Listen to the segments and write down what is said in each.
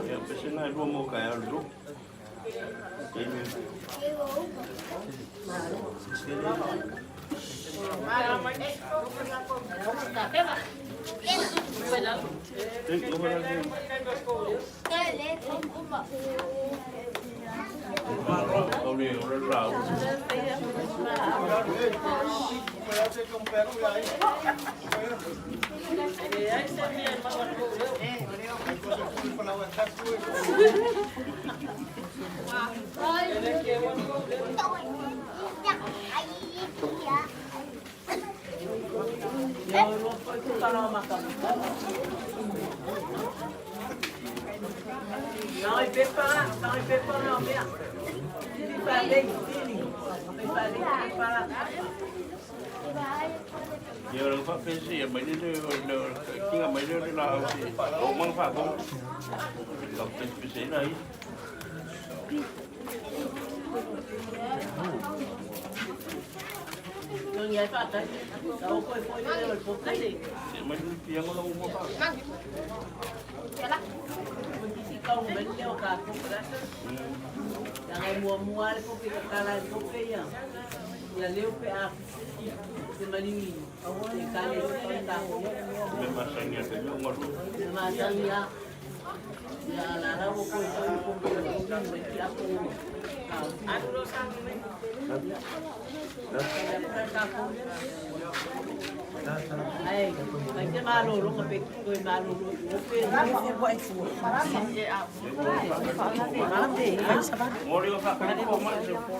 Ia pese na lua mo ka ya lu. Ia o le faapesi ia mai le le kinga mai le la au si o mang fa ko. Ka pesi na i. Mai le piango la uma fa. Me masangia te me ngaru. Mori o fa ko mai se fo.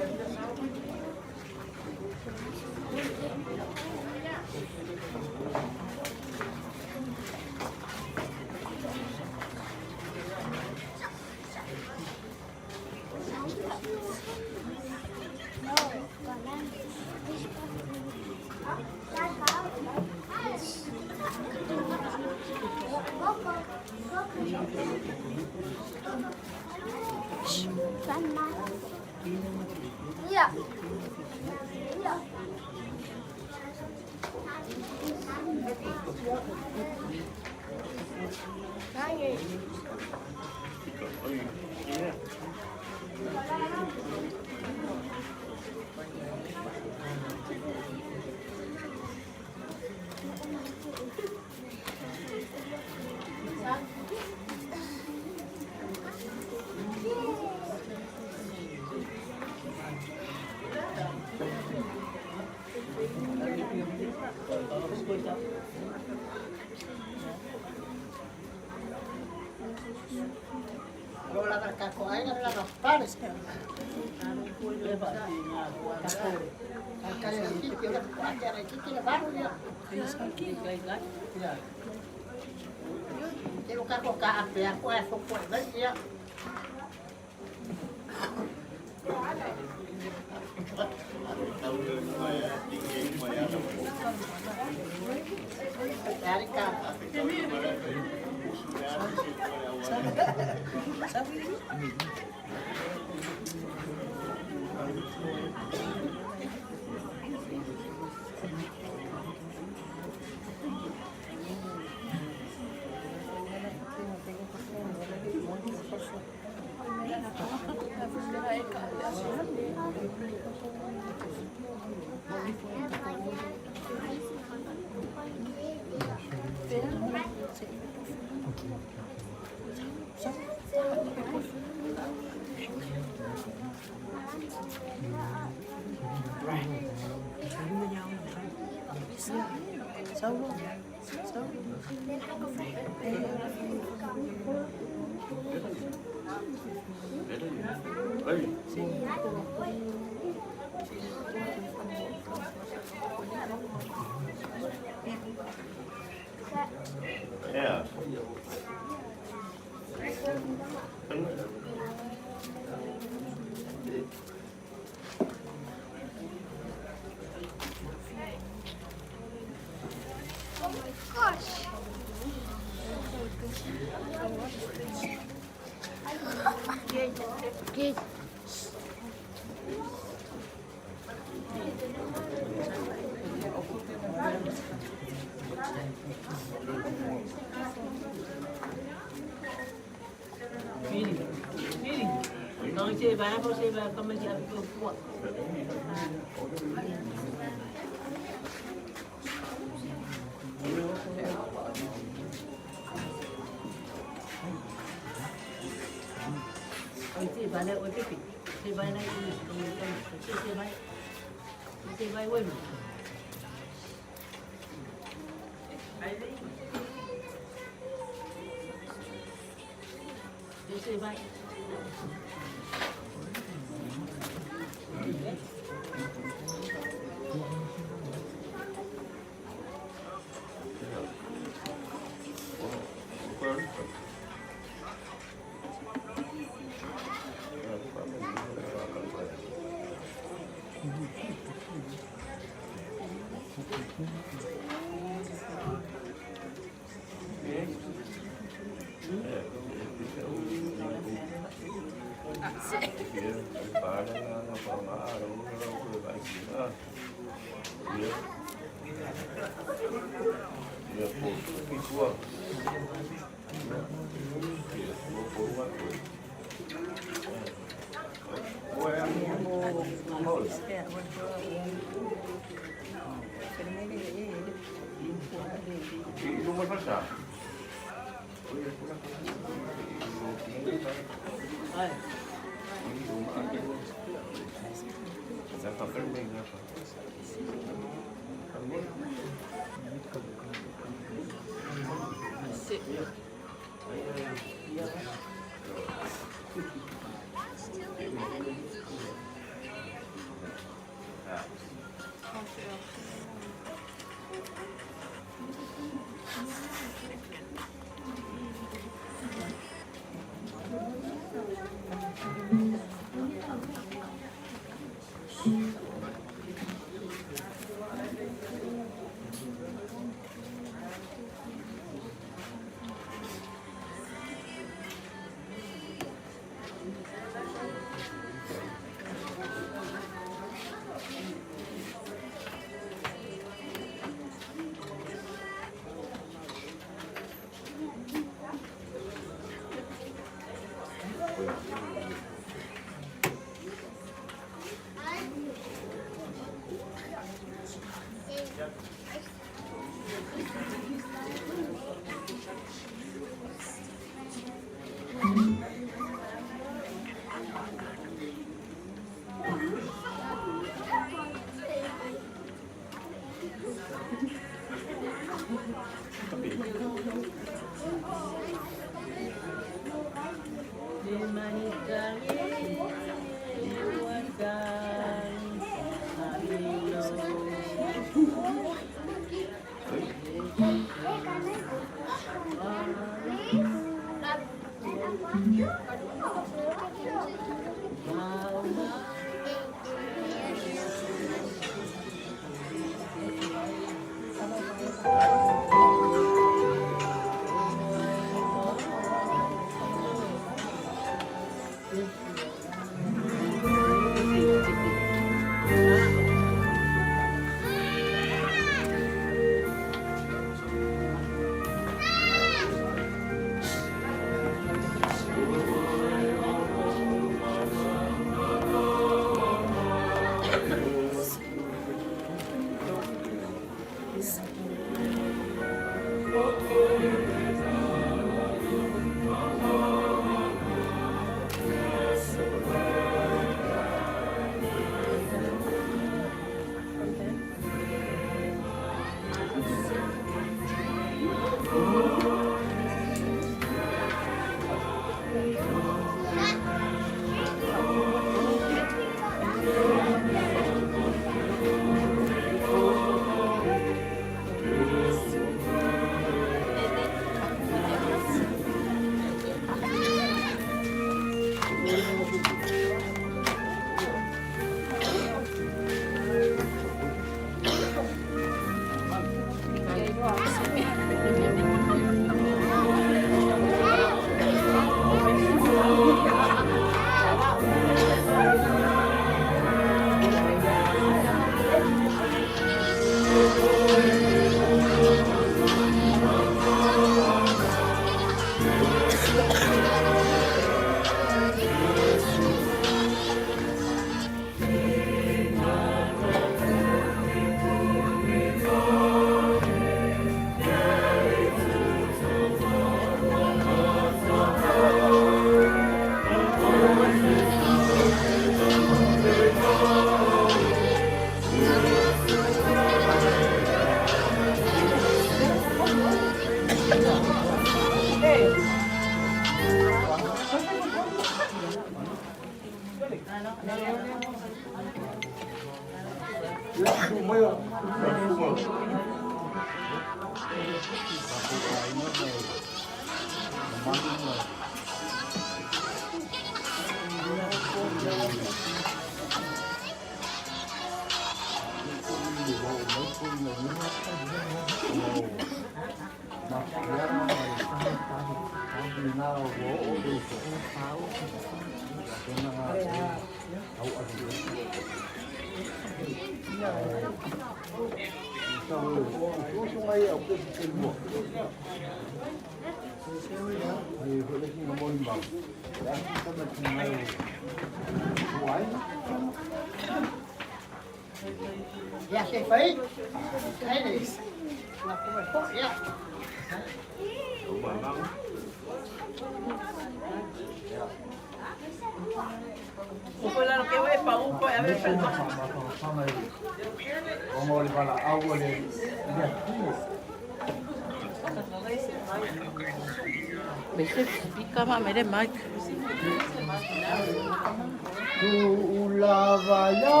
Tu'ulava iā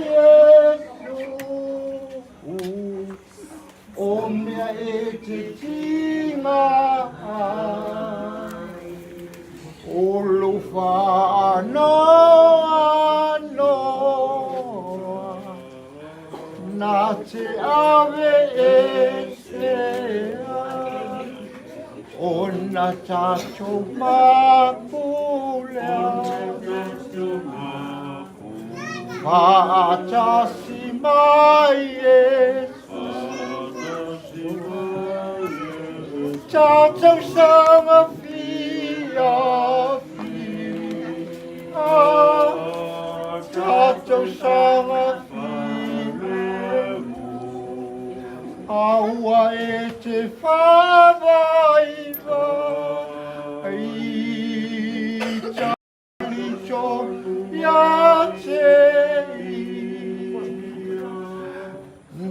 Iesu O mea e te tiga ai O lou faanoanoa Na te ave esea Ona tatou mapulea Faatasi mai Iesu Tatou saga fiafia Tatou saga filemu Aua e te whavaivai Talicho ia te ia.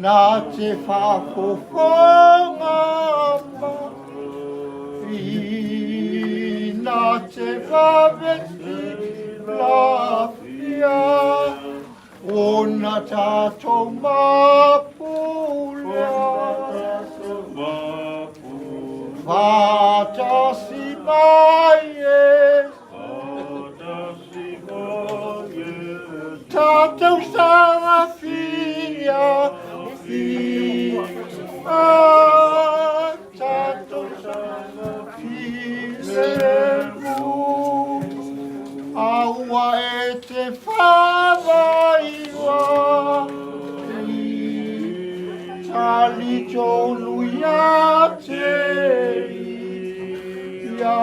Na te faafofoga mai, na te vave silafia, ona tatou mapulea. Faatasi mai e. Tatou saga fia fia, tatou saga filemu, aua e te faavaiva talitonu ia te ia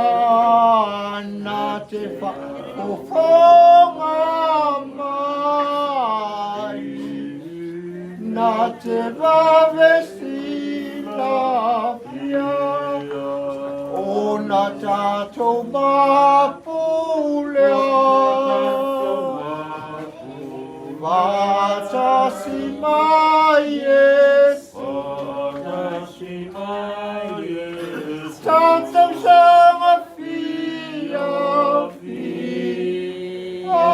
na te faafofoga mai, na te vave silafia, ona tatou mapulea. Faatasi mai Iesu. Tatou saga fia fia,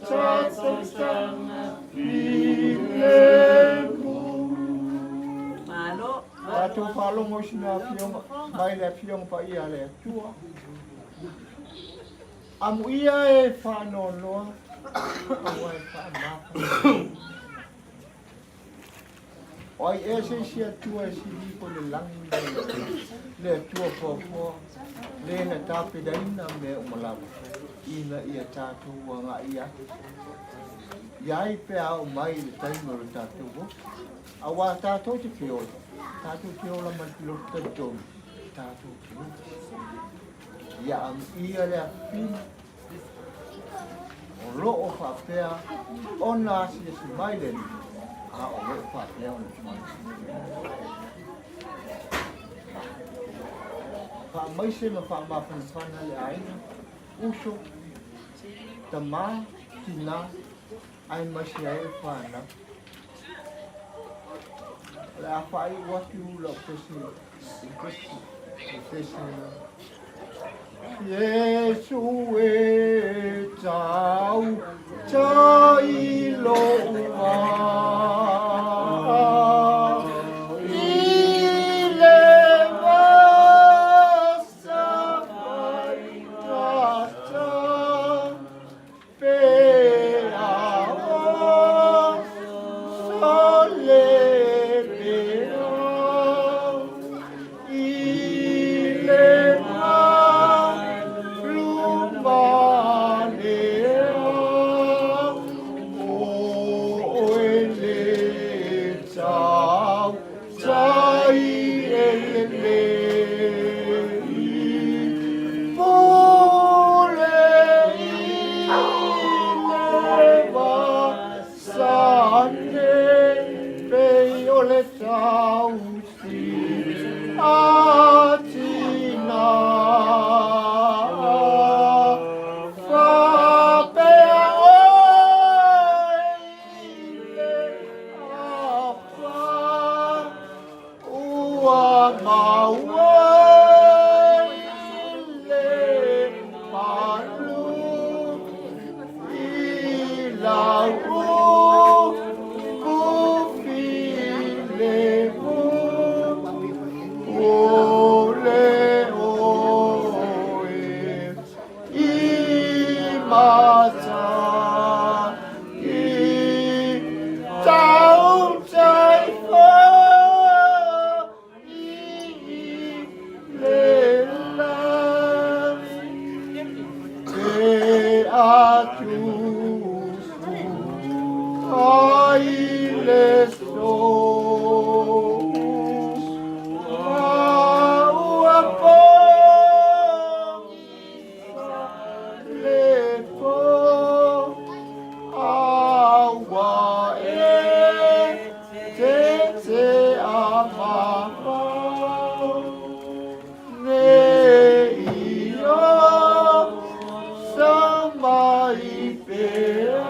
tatou saga filemu. Malo. Tatou faalogo i sina afioga mai le Afioga Paia a le Atua. Amuia e faanoanoa aua e faamamafa. O ai ea se isi Atua e sili ifo i le lagi nai lo le Atua foafoa, le na tapenaina mea uma lava, ina ia tatou agai atu i ai pe a oo mai le taimi o le tatou ofi. Auā tatou te feola, tatou te ola ma le piloto talitonu, tatou te ofi. Ia amuia le afifina o lo o faapea ona asiasi mai le Alii, a o lo o faapea ona tumau. Faamaise ma faamafanafana le aiga, uso, tamā, tinā, aemaise ai le whānau. O le a faaiu atu lau pese i pese Iesu e tau tai lou vaa i le vasa faigata pe a oso le pea i le malu manea o oe le tau tai e lelei pule i le vasa nei pei o le tausi a tina faapea oe i le afa ua maua i le malu i lau upu filemu pule oe i matai tautai foi i le lagi pe atusu ai le sou a ua pogisa le po a ua e tete a mamao nei o sa mai pea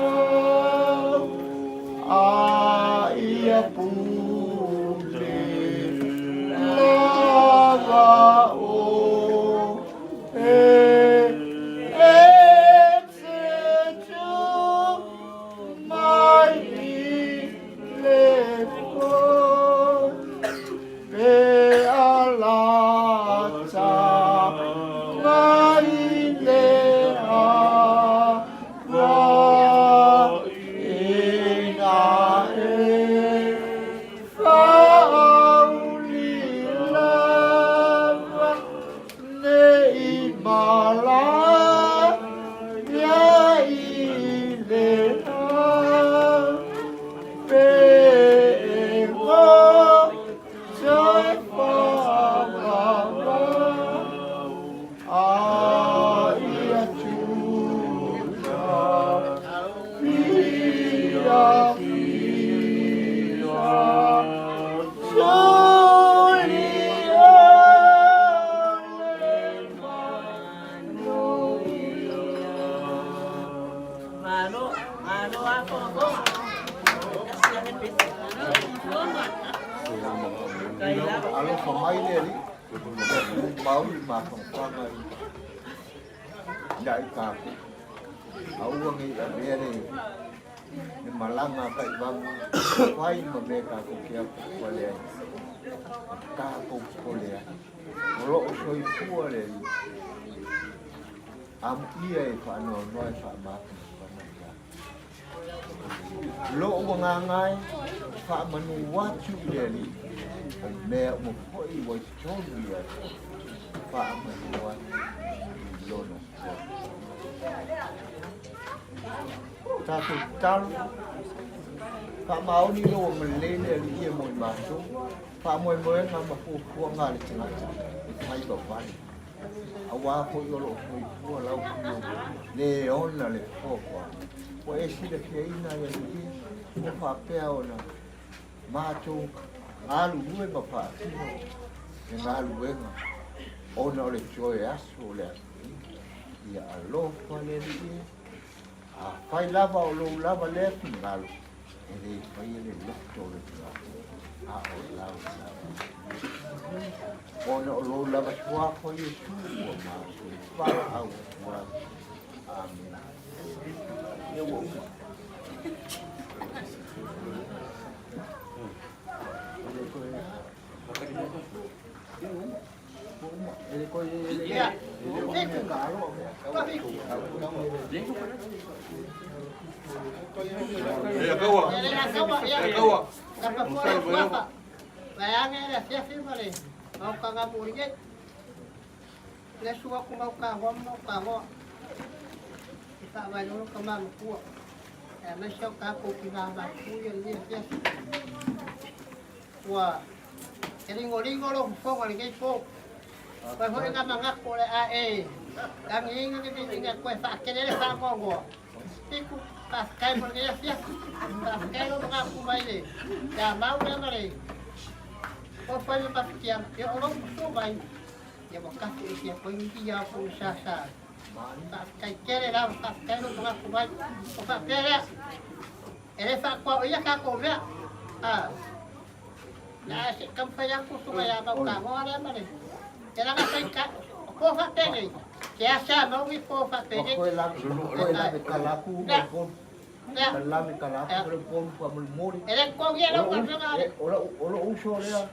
a i Toe fa'avavau a ia tuta fiafia solia le manuia. Malo, malo a fogafoga. Kai lava. Alofa mai le Alii, ia tumau i mafaufauga i ai tatou. Aua ne i avea le malaga a taivaga fai ma mea tatou te atu ale ai. Tatou popole ai. O lo o soifua le Alii. Amuia e faanoanoa e faamafanafana ia. Lou agaga e faamanu atu i le Alii, o mea uma foi ua i totonu ia te faamanu atu i lona suafa. Tatou tatalo, faamaoni lou agalelei le Alii e mo i matou, faamoemoega ma fuafuaga a le tagata e fai vavale. Auā foi o lo o soifua lau Afioga, le ona le fesoasoani. Ua e silafiaina e Alii ua faapea ona matou galulue ma faatino le galuega ona o le toe aso o le Aso Lima. Ia alofa le Alii e, afai lava o lou lava lea finagalo, e le faia le loto o le tagata, a o lau lava. Ona o lou lava suafa Iesu ua matou valaau atu ai. Amene. Ia ua uma. Ua e ligoligo lou fofoga i lenei po. Koe foi na manatu o le a e lagiina le viiga e toe faatele ai le faanoanoa. Fitu, faafetai mo lenei afiafi. Faafetai lou manatu mai le ia Mau lea ma le ofo ai ma Mafitiaga. Ia o lou uso mai, ia ua tafi ese atu ai nisi ia atu i Sasa. Faafetai tele lava, faafetai lou manatu mai. O faapea lea, e le faatuaoia tatou mea. Ah. Na se taumafai atu suka ia Mautagoa lea ma le e laga fai ka o po faapenei ke asa mau ni po faapenei. Koe lave kalapu Lea. pon. Lea. Lave kalapu le pon pa mo mori. E le togi e lau galuega ale. O lou uso lea.